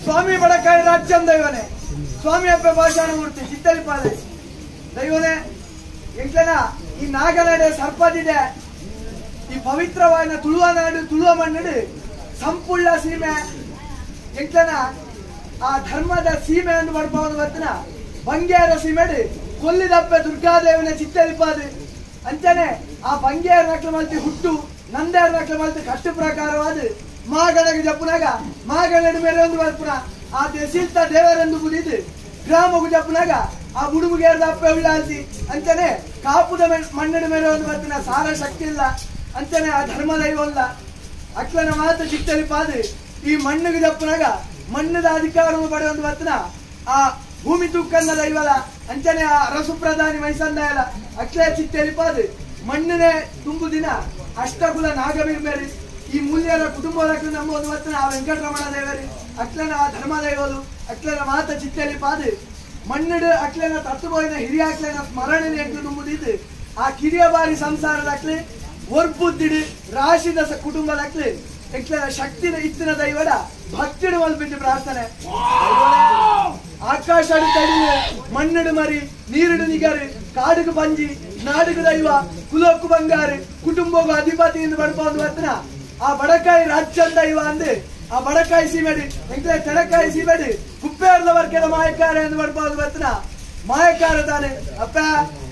ಸ್ವಾಮಿ ಬಡಕಾಯಿ ರಾಜ್ಯಂ ದೈವನೇ ಸ್ವಾಮಿ ಅಪ್ಪ ಭಾಷಾಣಮೂರ್ತಿ ಚಿತ್ತಲಿಪಾಲೆ ದೈವನೇ ಎಂಕ್ಲನ ಈ ನಾಗನಾಡೆ ಸರ್ಪದಿದೆ ಈ ಪವಿತ್ರವಾದ ತುಳುವ ನಾಡು ತುಳುವ ಮಣ್ಣು ಸಂಪುಳ್ಳ ಸೀಮೆ ಎಂಕ್ಲನ ಆ ಧರ್ಮದ ಸೀಮೆಯನ್ನು ಪಡ್ಪವನು ಬರ್ತನ ಬಂಗೇರ ಸೀಮೆಡು ಕೊಲ್ಲಿದಪ್ಪೆ ದುರ್ಗಾದೇವನ ಚಿತ್ತಲಿಪಾದು ಅಂಚನೆ ಆ ಬಂಗೇರ ನಕ್ಲ ಮಲ್ತಿ ಹುಟ್ಟು ನಂದೇರ ನಕ್ಲ ಮಲ್ತಿ ಕಟ್ಟು ಪ್ರಕಾರವಾದ ಮಾಗಣಗೆ ಜಪ್ಪುನಾಗ ಮಾಗಣದ ಮೇಲೆ ಒಂದು ಬರ್ಪುನ ಆ ದೆಸಿಲ್ತ ದೇವರೆಂದು ಬುದಿದು ಗ್ರಾಮಗೂ ಜಪ್ಪುನಾಗ ಆ ಬುಡುಬುಗೇರದ ಅಪ್ಪೆ ಉಳ್ಳಾಲ್ತಿ ಅಂತಾನೆ ಕಾಪುದ ಮಣ್ಣಿನ ಮೇಲೆ ಒಂದು ಬರ್ತಿನ ಸಾರ ಶಕ್ತಿ ಇಲ್ಲ ಅಂತಾನೆ ಆ ಧರ್ಮ ದೈವಲ್ಲ ಅಕ್ಲನ ಮಾತು ಚಿತ್ತಲಿ ಪಾದು ಈ ಮಣ್ಣಿಗೆ ಜಪ್ಪುನಾಗ ಮಣ್ಣದ ಅಧಿಕಾರವನ್ನು ಪಡೆಯೊಂದು ಬರ್ತಿನ ಆ ಭೂಮಿ ತುಕ್ಕನ್ನ ದೈವಲ ಅಂತಾನೆ ಆ ಅರಸು ಪ್ರಧಾನಿ ಮೈಸಂದಾಯಲ ಅಕ್ಲೇ ಚಿತ್ತಲಿ ಪಾದು ಮಣ್ಣಿನೇ ತುಂಬು ದಿನ ಅಷ್ಟಕುಲ ನಾಗಬೀರ್ಮೇರಿ ಈ ಮೂಲ್ಯರ ಕುಟುಂಬದ ನಮ್ಮ ಒಂದು ಬರ್ತಾನೆ ಆ ವೆಂಕಟರಮಣ ದೇವರಿ ಅಕ್ಲನ ಆ ಧರ್ಮ ದೈವಲು ಅಕ್ಲನ ಮಾತ ಚಿತ್ತಲಿ ಪಾದು ಮಣ್ಣಿಡು ಅಕ್ಲನ ತತ್ವಬೋಯಿನ ಹಿರಿಯ ಅಕ್ಲನ ಸ್ಮರಣೆ ಎಂಟು ತುಂಬುದಿದ್ದು ಆ ಕಿರಿಯ ಬಾರಿ ಸಂಸಾರದ ಅಕ್ಲೆ ಒರ್ಬುದ್ದಿಡು ರಾಶಿದ ಕುಟುಂಬದ ಅಕ್ಲೆ ಎಕ್ಲನ ಶಕ್ತಿನ ಇತ್ತಿನ ದೈವಡ ಭಕ್ತಿಡು ಮಲ್ಪಿಟ್ಟು ಪ್ರಾರ್ಥನೆ ಆಕಾಶ ತಡಿಲು ಮಣ್ಣಿಡು ಮರಿ ನೀರಿಡು ನಿಗರು ಕಾಡುಗು ಪಂಜಿ ನಾಡುಗು ದೈವ ಕುಲಕ್ಕು ಬಂಗಾರು ಕುಟುಂಬಗೂ ಅಧಿಪತಿ ಎಂದು ಪಡ್ಕೊಂಡು ಬರ್ತಾನ ಆ ಬಡಕಾಯಿ ರಾಜ್ಯಂದ ದೈವ ಅಂದು ಆ ಬಡಕಾಯಿ ಸೀಮೆಡಿ ಎಂಕ್ಲೆ ತೆಡಕಾಯಿ ಸೀಮೆಡಿ ಕುಪ್ಪೇರ್ದ ವರ್ಕೆದ ಮಾಯಕಾರ ಎಂದು ಪಡ್ಬೋದು ಬರ್ತಾನ ಮಾಯಕಾರ ತಾನೆ ಅಪ್ಪ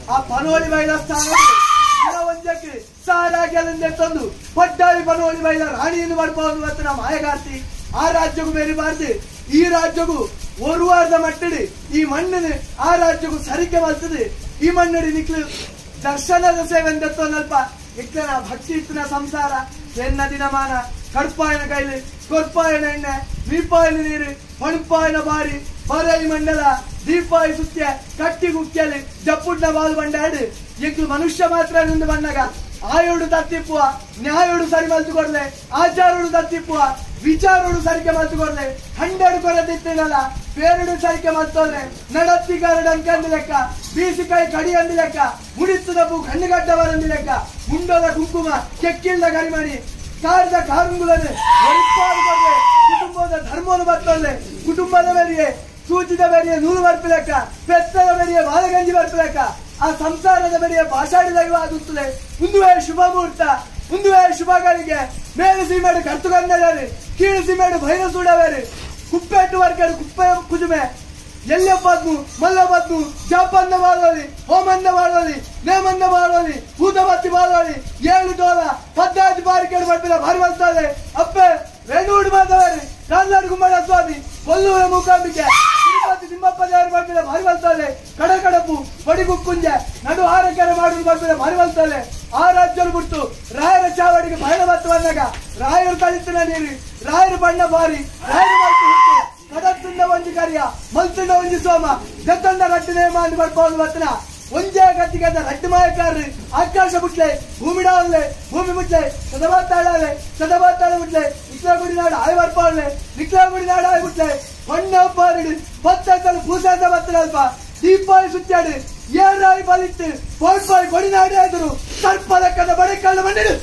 ಆ ಪನೋಳಿ ಬೈಲ ಸ್ಥಾನ ಒಂಜಕ್ಕೆ ಸಾರಾಗೆಲ್ಲಂದೆ ತಂದು ಪಡ್ಡಾಳಿ ಪನೋಳಿ ಬೈಲ ರಾಣಿಯನ್ನು ಪಡ್ಬೋದು ಬರ್ತಾನ ಮಾಯಗಾರ್ತಿ ಆ ರಾಜ್ಯಕ್ಕೂ ಬೇರಿಬಾರ್ದು ಈ ರಾಜ್ಯಕ್ಕೂ ಒರುವಾರದ ಮಟ್ಟಡಿ ಈ ಮಣ್ಣಿನ ಆ ರಾಜ್ಯಕ್ಕೂ ಸರಿಕೆ ಬರ್ತದೆ ಈ ಮಣ್ಣಡಿ ನಿಕ್ಲು ದರ್ಶನದ ಸೇವೆ ಎಂದಲ್ಪ ಇಕ್ಲನ ಭಕ್ತಿ ಇತ್ತಿನ ಸಂಸಾರ ಎನ್ನ ದಿನಮಾನ ಕಡ್ಪಾಯನ ಕೈಲಿ ಕೊರ್ಪಾಯನ ಎಣ್ಣೆ ದೀಪಾಯನ ನೀರು ಪಣಪಾಯನ ಬಾರಿ ಬರೈ ಮಂಡಲ ದೀಪಾಯಿ ಸುತ್ಯ ಕಟ್ಟಿ ಕುಕ್ಕೆಲಿ ಜಪ್ಪುಟ್ನ ಬಾಲ್ ಬಂಡಾಡು ಎಂಕ್ಲು ಮನುಷ್ಯ ಮಾತ್ರ ನಿಂದು ಬಣ್ಣಗ ಆಯೋಡು ತತ್ತಿಪ್ಪುವ ನ್ಯಾಯೋಡು ಸರಿ ಮಲ್ತುಕೊಡ್ಲೆ ಆಚಾರೋಡು ತತ್ತಿಪ್ಪುವ ವಿಚಾರೋಡು ಸರಿಕೆ ಮಲ್ತುಕೊಡ್ಲೆ ಹಂಡೆಡು ಕೊರತಿತ್ತಿನಲ್ಲ ಬೇರಡು ಸರಿಕೆ ಮಲ್ತೋದ್ರೆ ನಡತ್ತಿಗಾರಡು ಅಂಕಂದು ಲೆಕ್ಕ ಬೀಸಿಕಾಯಿ ಕಡಿ ಅಂದು ಲೆಕ್ಕ ಮುಡಿತ್ತದಪ್ಪು ಕಣ್ಣುಗಡ್ಡವರಂದು ಲೆಕ್ಕ ಮುಂಡೋದ ಕುಂಕುಮ ಕೆಕ್ಕಿಲ್ದ ಕರಿಮಣಿ ಕಾರದ ಕಾರುಂಗುಲನೆ ಕುಟುಂಬದ ಧರ್ಮವನ್ನು ಬರ್ತೊಲ್ಲೆ ಕುಟುಂಬದ ಬೇರೆಯೇ ಸೂಚಿದ ಬೇರೆಯೇ ನೂಲು ಬರ್ಪಿಲೆಕ್ಕ ಪೆತ್ತದ ಬೇರೆಯೇ ಬಾಲಗಂಜಿ ಬರ್ಪಿಲೆಕ್ಕ ಆ ಸಂಸಾರದ ಬೇರೆಯೇ ಭಾಷಾಡಿ ದೈವ ಆದುತ್ತಲೆ ಮುಂದುವೇ ಶುಭ ಮುಹೂರ್ತ ಮುಂದುವೇ ಶುಭಗಳಿಗೆ ಮೇಲು ಸೀಮೆಡು ಕರ್ತುಗಂದರಿ ಕೀಳು ಸೀಮೆಡು ಭೈರಸೂಡವೇರಿ ಕುಪ್ಪೆಟ್ಟು ವರ್ಗಡು ಕುಪ್ಪೆ ಕುಜುಮೆ ಎಲ್ಲಬದ್ನು ಮಲ್ಲಬದ್ನು ಜಾಪಂದ ಬಾಳೋಲಿ ಹೋಮಂದ ಬಾಳೋಲಿ ನೇಮಂದ ಬಾಳೋಲಿ ಭೂತಬತ್ತಿ ಬಾಳೋಲಿ ಏಳು ಡೋಲ ಪದ್ದಾಜಿ ಬಾರಿಕೇಡು ಬಡ್ಬಿದ ಭಾರಿ ಬರ್ತದೆ ಅಪ್ಪೆ ರೇಣೂಡು ಮಾಧವರಿ ರಾಜನಾಡು ಗುಮ್ಮಡ ಸ್ವಾಮಿ ಕೊಲ್ಲೂರ ಮೂಕಾಂಬಿಕೆ ತಿರುಪತಿ ತಿಮ್ಮಪ್ಪ ದೇವರು ಬಡ್ಬಿದ ಭಾರಿ ಬರ್ತದೆ ಕಡಕಡಪು ಬಡಿಗುಕ್ಕುಂಜೆ ನಡು ಹಾರಕೆರೆ ಮಾಡುವುದು ಬಡ್ಬಿದ ಭಾರಿ ಬರ್ತದೆ ಆ ರಾಜ್ಯರು ಬಿಟ್ಟು ರಾಯರ ಚಾವಡಿಗೆ ಭಯಣ ಬತ್ತು ಬಂದಾಗ ರಾಯರು ತಳಿತಿನ ನೀರು ರಾಯರು ಬಣ್ಣ ಬಾರಿ ರಾಯರು ಹುಟ್ಟು ಕಡತ್ತುಂಡ ಒಂಜಿ ಕರಿಯ ಮಲ್ತುಂಡ ಒಂಜಿ ಸೋಮ ಜತ್ತಂಡ ರಟ್ಟು ನೇಮ ಅಂದು ಪಡ್ಕೊಂಡು ಬರ್ತನ ಒಂಜೇ ಗತಿಗದ ರಟ್ಟು ಮಾಯಕಾರರು ಆಕಾಶ ಬುಟ್ಲೆ ಭೂಮಿಡಾವಲ್ಲೆ ಭೂಮಿ ಬುಟ್ಲೆ ಸದಬಾತಾಳಲೆ ಸದಬಾತಾಳ ಬುಟ್ಲೆ ನಿಕ್ಲಗುಡಿ ನಾಡು ಆಯ್ ಬರ್ಪಾವಲ್ಲೆ ನಿಕ್ಲಗುಡಿ ನಾಡು ಆಯ್ ಬುಟ್ಲೆ ಬಣ್ಣ ಬಾರಿಡು ಪತ್ತಲು ಪೂಸಾದ ಬತ್ತಲಲ್ಪ ದೀಪಾಯಿ ಸುತ್ತಾಡು ಏರಾಯಿ ಬಲಿಟ್ಟು ಪೋಡ್ಪಾಯಿ ಕೊಡಿನಾಡಿ ಆದರು ಸರ್ಪ ಲೆಕ್ಕದ ಬಡಕಳ್ಳ ಮಣ್ಣಿಡು.